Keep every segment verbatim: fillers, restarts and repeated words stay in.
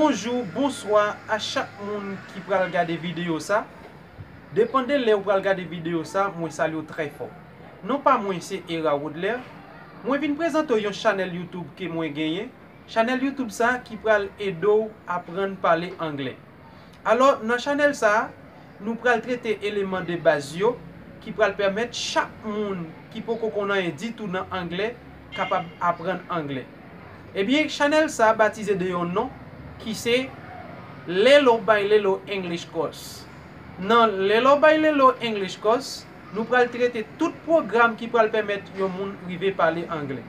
Bonjou, bonswa a chak moun ki pral gade videyo sa. Depann de lè ou pral gade videyo sa, mwen salye w trè fò. Non pa mwen se Era Rodler. Mwen vin prezante w yon chanèl YouTube ke mwen genyen. Chanèl YouTube sa ki pral ede w aprann pale anglè. Alò, nan chanèl sa, nou pral trete eleman de baz yo ki pral pèmèt chak moun ki poko konn anyen ditou nan anglè kapab aprann anglè. Ebyen, chanèl sa batize de yon non ki se Lelo by Lelo English Course. Nan Lelo by Lelo English Course, nou pral trete tout pwogram ki pral pèmèt yon moun rive pale anglè.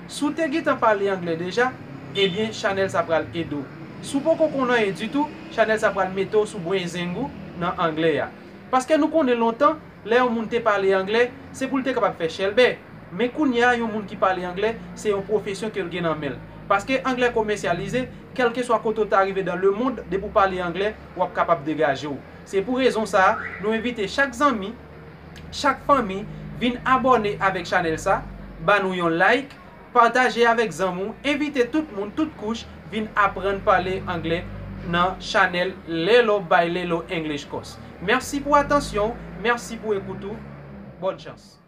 Si w te gentan pale anglè deja, ebyen, chanèl sa pral ede w. Si w poko konn anyen ditou, chanèl sa pral mete w sou bwenzenng ou nan anglè a. Paske nou konnen lontan, lè yon moun te pale anglè, se pou l te kapab fè chèlbè. Men kounye a, yon moun ki pale anglè, se yon pwofesyon ke l gen nan men l. Paske anglè komèsyalize, kèlkeswa kote w ta rive dans le monde, depi w pale anglè, w ap kapab degaje w. Se pou rezon sa a, nou envite chak zanmi, chak fanmi, vin abòne avèk chanèl sa, ba nou yon like, pataje avèk zanmi w, envite tout moun, tout kouch, vin aprann pale anglè nan chanèl Lelo by Lelo English Course. Mèsi pou atansyon w, mèsi pou ekout ou, bòn chans.